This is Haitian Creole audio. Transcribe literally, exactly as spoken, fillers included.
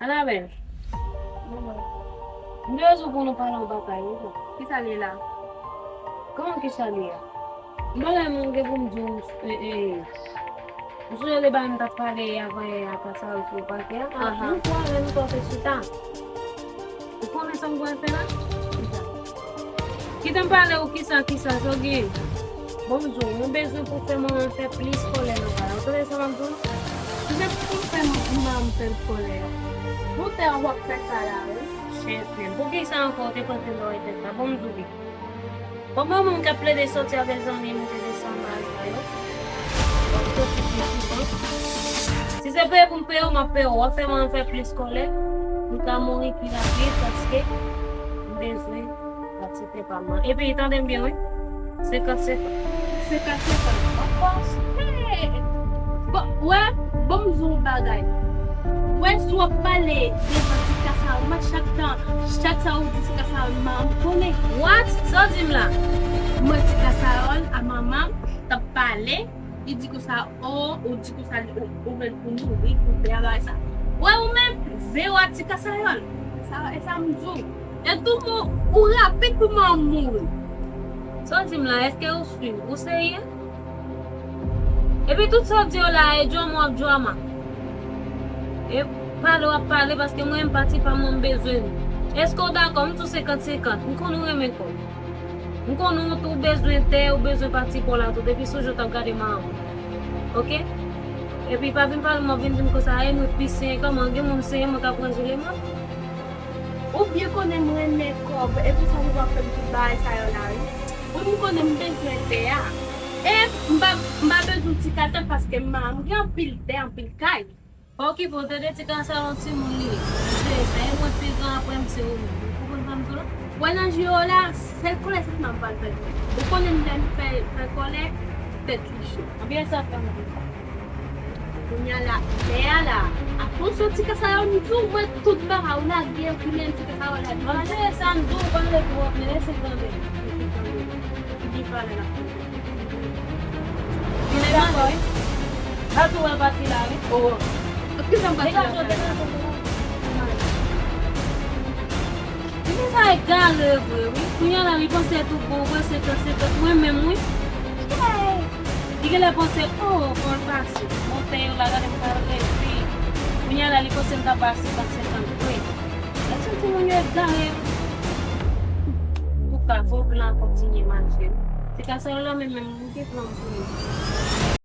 Anabèl. Manman. M bezwen pou nou pale yon bagay, wi. Kisa l ye la? Kòman kisa l ye a? M pa gen moun gen pou m di w, e, e, ou sonje de bagay m t ap pale avan yè a, ka sa yo sou pake a? Aha. Nou twa menm, nou twa te chita. Ou konnen sa m pral fè la? Kisa? Kite m pale ou kisa, kisa, sa w gen? Bon, m di w, mwen bezwen pou fè manman fè plis kòlè nan kay la. Ou tande sa m ap di w? Kisa pou fè manman fè kòlè a? Pou tè w ap fè sa la, wi. Chèf menm. Poukisa ankò w te panse lè w te fè sa? Bon, m di w li. Bon, mwen menm k ap plede soti avèk zanmi m, te desann bagay sa yo. W ap soti pi souvan. Si se peye pou m peye w, m ap peye w. W ap fè mwen fè plis kòlè. M ka mouri pi rapid paske m bezwen pati tè pa m nan. Epi, tande m byen, wi. Senkant senkant. Senkant senkant. Of course. Hey! Bon, wè, bon, m di w yon bagay. Wè, si w ap pale devan ti kasawòl, mwen chak tan, chak sa ou di ti kasawòl, manman m konnen. What? Sa w di m la? Mwen ti kasawòl a manman m t ap pale, li di konsa, o, ou di konsa, li, ou, ou vle l pou nou, wi, pou tè a bagay sa. Wè, ou menm, vewa ti kasawòl. Sa, e sa m di w. E tou, ou, ou rapid pou manman m mouri. Sa w di m la, èske ou si? Ou serye? Epi tout sa w di yo la, e djòm w ap djòm a. E pale w ap pale, paske mwen menm pati pa m, mwen m bezwen li. Èske w dakò? M di w senkant senkant. M konn ou renmen kòb. M konn ou tou bezwen tè, ou bezwen pati pa w la tou. Depi sou jou w t ap gade manman w. Oke? Epi pa vin pale m, w ap vin di m konsa, e mwen pi senyen, kòman gen moun senyen, mwen ka pran jile mwen? Ou byen konnen m renmen kòb, e pou sa nou pa fè m tout bagay sa yo la, wi. Wi, m konnen m bezwen tè a. E m pa, m pa bezwen ti katè paske m, m gen anpil tè, anpil kay. Pa okipe w, tande ti kasawòl, yon timoun li ye. Jere sa, e mwen pi gran apre m, se ou menm. Ou konprann sa m di w la? Wè nan je w la, sèl kòlè sèlman m pral fè. Ou konnen m lè m fè, fè kòlè, tèt li cho. Anbyen sa fè m. Kounye a la, lè a la, atansyon ti kasawòl, m di w, mwen tout bagay ou lage, ou ki menm ti kasawòl la. Manje sa m di w, pale twòp, men lese tande. Epi pale la. Li dakò, wi. Sa tou wè pati la, wi. Oh. Ki sa m pati la? Degaje w, degaje w, degaje w. Timoun sa egare vre, wi. Kounye a la, li panse tou bon, vre, senkant senkant, mwen menm, wi. Li genlè panse, oh, fò l pase. Bon, tè yo la, gade m pral rete. Kounye a la, li panse m ta pase senkant senkant vre. Èske timoun yo egare? Antouka, fò plan an kontinye mache. Se ka sa yo la, men menm, m gen plan pou li.